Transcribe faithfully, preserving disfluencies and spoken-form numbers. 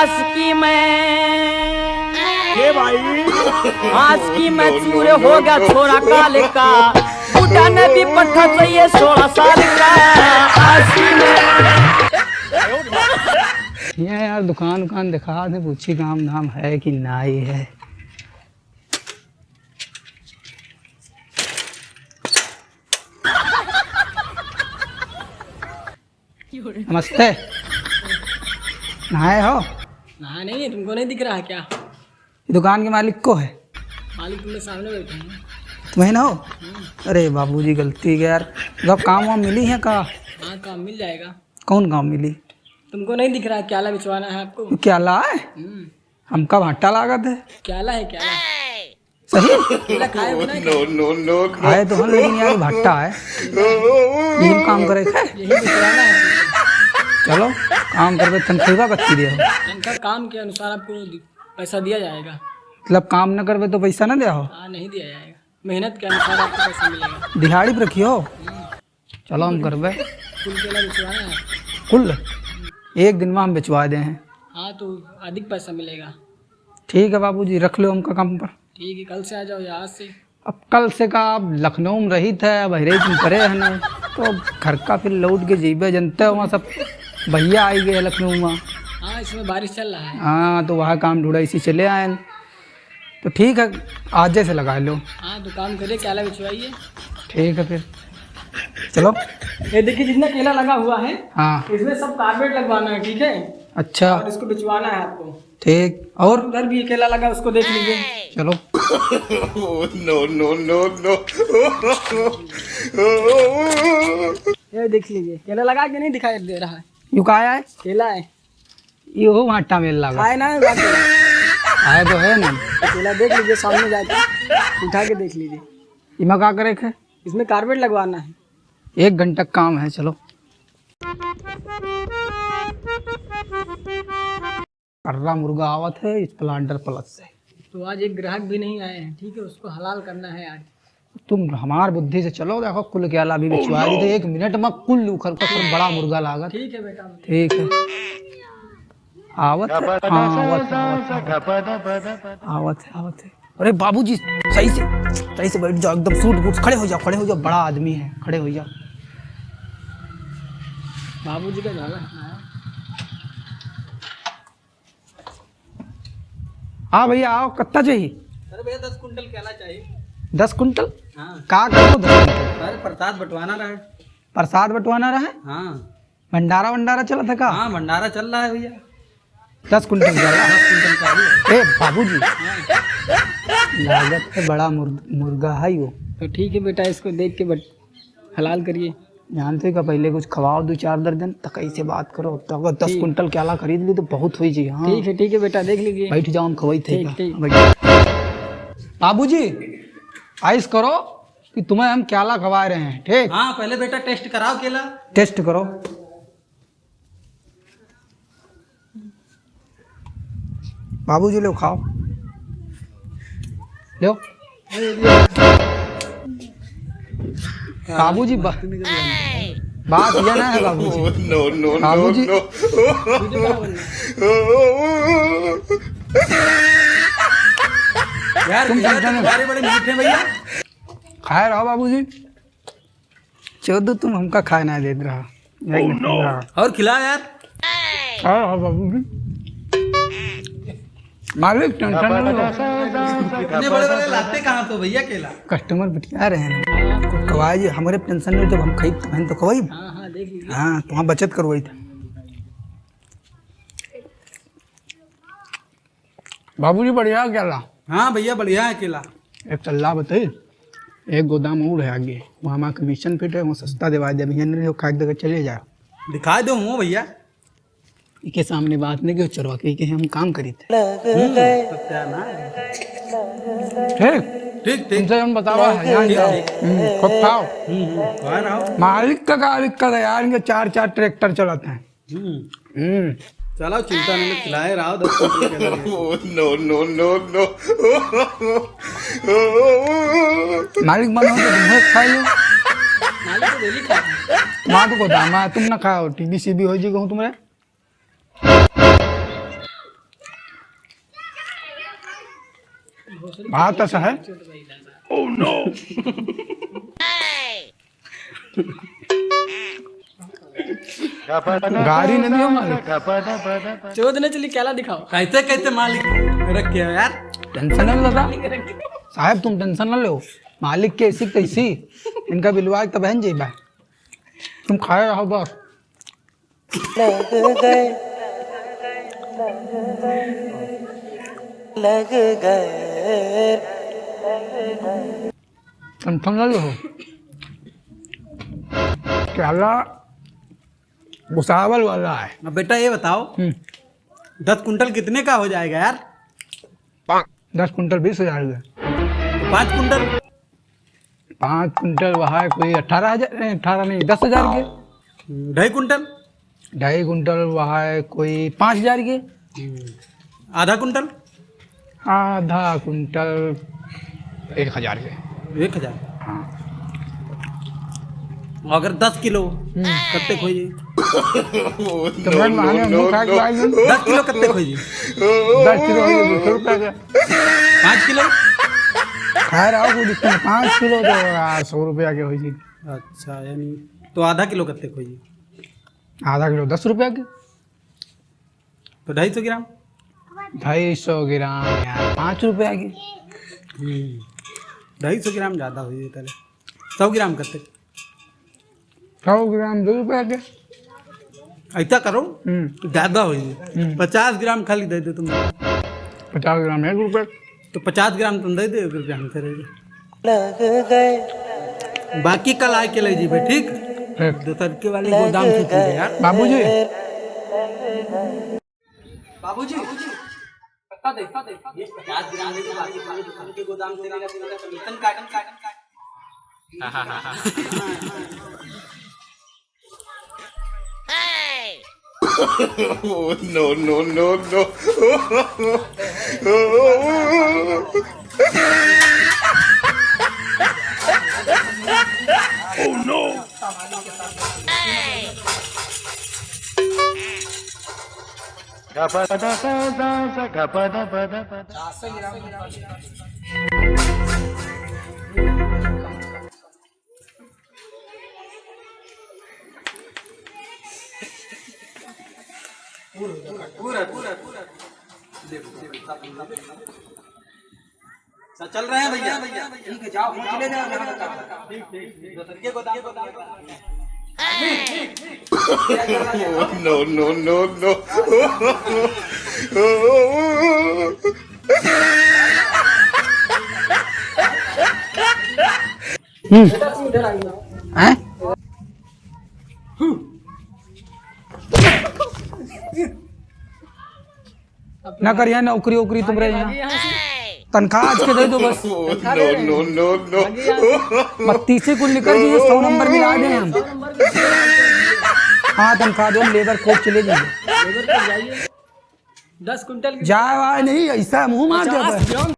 आज की मैं, हे भाई, आज की मैं चूर हो गया छोरा काल का, बुढ़ा ने भी पट्ठा चाहिए सोलह साल का। आज की मैं ये यार दुकान उकान दिखा दे, पूछी काम धाम है कि नाई है। नमस्ते। नहाए हो? नहाए नहीं है, तुमको नहीं दिख रहा है क्या? ये दुकान के मालिक को है? मालिक तुम्हें सामने बैठे हैं। तुम्हें ना हो? हम्म। अरे बाबूजी, गलती हो गई यार। जब काम वाम मिली है का? हाँ, काम मिल जाएगा। कौन काम मिली? तुमको नहीं दिख रहा है, क्याला बिछवाना है आपको। क्याला है? हम्म। हमका भाटा लागत है। क्याला है, क्याला। सही? केला खाए हो ना? No, no, no, no। खाए तो हम, लेकिन यार भाटा है। यही काम करे थे। यही तो पुराना है। चलो, काम करबे, तनख्वाह कत्ती दे हो? तनख्वाह काम के अनुसार आपको दि-, पैसा दिया जाएगा। मतलब काम न करबे तो पैसा न दे हो? हाँ, नहीं दिया जाएगा। मेहनत के अनुसार आपको पैसा मिलेगा। दिहाड़ी पे रखियो। हम्म। चलो, हम करबे। कुल केला बिचवाए हैं। कुल? एक दिन में हम बिचवा दे हैं। हाँ, तो अधिक पैसा मिलेगा। ठीक है बाबूजी, रख लो हमका काम पर। ठीक है, कल से आ जाओ या आज से। अब कल से का, अब लखनऊ में रहित है, अब हरेक में करे है ना, तो अब घर का फिर लौट के जइबे, जनते हो वहाँ सब भैया आई गए लखनऊ में। हाँ, इसमें बारिश चल रहा है। हाँ, तो वहाँ काम ढूंढा, इसी चले आए। तो ठीक है, आज से लगा लो। हाँ, तो काम करिए, क्याला बिछवाइए। ठीक है फिर, चलो। ये देखिए, जितना केला लगा हुआ है, हाँ। इसमें सब carpet लगवाना है, ठीक है? अच्छा। और इसको बिछवाना है आपको। ठीक, और? उधर भी केला लगा, उसको देख लीजिए। चलो। No, no, no, no। ये देख लीजिए, केला लगा के नहीं दिखाई दे रहा है। यू का है? केला है। इहो भाटा मेल लागा। खाए ना है बाकी। खाए तो है ना। अकेला देख लीजिए, सामने जाके उठा के देख लीजिए। इमा का करे के? इसमें carpet लगवाना है। एक घंटा काम है, चलो। कर्रा मुर्गा आवत है इस planter plus से। तो आज एक ग्राहक भी नहीं आए हैं, ठीक है, उसको हलाल करना है आज। तुम हमार बुद्धि से चलो, देखो, कुल के आला भी बिचवा दी, तो एक मिनट में कुल उखर उखर बड़ा मुर्गा लागत। ठीक है बेटा। ठीक है। आवत है, हाँ, आवत है, आवत है, आवत है। आवत है, आवत है। अरे बाबूजी, सही से, सही से बैठ जाओ, एकदम सूट बूट, खड़े हो जाओ, खड़े हो जाओ, बड़ा आदमी है, खड़े हो जाओ। बाबूजी का झाला है। हाँ भैया, आओ, कत्ता चाहिए? अरे भैया, दस कुंटल केला चाहिए। दस कुंटल? हाँ। का करो दस कुंटल? अरे, प्रसाद बंटवाना रहे। प्रसाद बंटवाना रहे? हाँ। भंडारा वंडारा चलत है का? हाँ, भंडारा चल रहा है भैया। दस कुंटल केला? दस कुंटल चाहिए। ए बाबूजी, हाँ। लागत है बड़ा मुर्ग-, मुर्गा है यो। तो ठीक है बेटा, इसको देख के बट-, हलाल करिए। जानते का पहले कुछ खवाओ दो चार दर्जन, तो कैसे बात करो। तो अगर दस ठीक। कुंटल केला खरीद ली तो बहुत हुई जी। हाँ। ठीक है, ठीक है बेटा, देख लीजिए। बैठ जाओ, हम खवाई थे ठीक, का। ठीक। बैठ। बाबूजी, आइस करो कि तुम्हें हम केला खवा रहे हैं, ठीक? हाँ, पहले बेटा test कराओ केला। Test करो। बाबूजी, लो खाओ, लो। बाबूजी, बा-, बात यह ना है बाबूजी। No, no, no, बाबूजी। No। यार, तुम भैया, tension तुम मत बड़े बड़े मीठे भैया। खाए रहो बाबूजी। चोदू, तुम हमका खाए ना देत रहा। एक मिनट, हाँ। और खिलाओ यार। हाँ, हाँ, बाबू जी। मालिक, tension न लो। इतने बड़े बड़े लाते कहाँ से हो भैया केला? Customer बतिया रहे हैं। कवाई जी, हमरे tension न लो, जब हम खाई, तब हम तो खवाई। हाँ, हाँ, देख लीजिए। हाँ, तो वहाँ बचत करवाई था। बाबूजी, बढ़िया केला। हाँ भैया, बढ़िया है केला। एक सल्ला बताई, एक गोदाम और है आगे, वहाँ हमारा commission fit है, वहाँ सस्ता देवा दे भैया, नहीं जो खाए देकर चले जाओ। दिखा दो हूँ भैया। इके सामने बात नहीं कि चोरवा के, के हम काम करी थे। हम्म, तो क्या ना है? ठीक? ठीक, ठीक। तुमसे हम बतावा है, यहाँ ठीक, जाओ। ठीक। हम्म, खूब खाओ। हम्म, हम्म, खाए रहो। मालिक का गाड़ी का यार, इनके चार चार tractor चलाते हैं। हम्म। हम्म। चलो, चिंता नहीं, खिलाए रहो, दस रुपये के लगे। Oh, no, no, no, no। मालिक बनो तो तुम खा लो। मालिक तो daily खाते हैं। माँ तो गोदामा है, तुम ना खाओ, टीबी सीबी हो जी कहूँ तुम्हारे। बात ऐसा है। गाड़ी नहीं दियो मालिक। चोद ने चली, केला दिखाओ। कैसे कैसे मालिक रखे हो यार? टेंशन न लो दादा। साहब, तुम टेंशन न लो। मालिक के ऐसी तैसी, इनका बिलवा के तब है जेबा। तुम खाए रहो बस। लग गए, लग गए। टेंशन न लो। केला भुसावल वाला है। अब बेटा ये बताओ, हम्म। दस कुंटल कितने का हो जाएगा यार? दस कुंटल बीस हजार के। तो पाँच कुंटल? पाँच कुंटल वह है कोई अठारह हजार, नहीं, अठारह नहीं, दस हजार के। ढाई कुंटल? ढाई कुंटल वह है कोई पाँच हजार के। आधा कुंटल? आधा कुंटल एक हजार के। एक हजार? हाँ। अगर दस किलो, हम्म। कत्ते खोई जी? तो भाई, माने हम लोग खाए के बाद में दस किलो कत्ते खोई जी? दस किलो हो गया, दो सौ रुपया के। पाँच किलो? खैर, आओ, कोई दिक्कत नहीं। पाँच किलो तो यार, सौ रुपया के होई जी। अच्छा, यानी तो आधा किलो कत्ते खोई जी? आधा किलो दस रुपया के। तो ढाई सौ ग्राम? ढाई सौ ग्राम यार, पाँच रुपया की। हम्म, ढाई सौ ग्राम ज्यादा हो जाता है। सौ ग्राम कत्ते? सौ ग्राम दो रुपया के। ऐसा करो, हम्म। ज्यादा हो जाए। हम्म। पचास ग्राम खाली दे दो तुम। पचास ग्राम एक रुपया। तो पचास ग्राम तुम दे दे, एक रुपया हमसे रह जाए। लग गए। बाकी कल आके ले जीबे, ठीक? ठीक। दोसर के वाले गोदाम से पूछे यार। बाबूजी। बाबूजी, पत्ता दे, पत्ता दे। ये पचास ग्राम दे दो, बाकी पूरे दुकान के गोदाम से लेना, पूरा कमीशन काट, काट, काट। Oh, no, no, no, no. Oh, no. पूरा, पूरा, पूरा। देखो, देखो, सब, सब, सब। चल रहे हैं भैया। ठीक है, जाओ, पहुंच ले जाओ, जहाँ तक आप। ठीक, ठीक, ठीक। ये गोदाम, गोदाम, गोदाम। No, no, no, no। हम्म। हैं? ना करिया नौकरी ओकरी तुमरे यहाँ। तनख्वाह आज के दे दो बस। No, no, no, no। बत्तीसे कुल निकल गई, सौ नंबर मिला दे हम। हाँ, तनख्वाह दो, हम लेबर कोर्ट चले जाइए। दस कुंटल की जाए वाए नहीं, ऐसा मुंह मार देता है। पचास ग्राम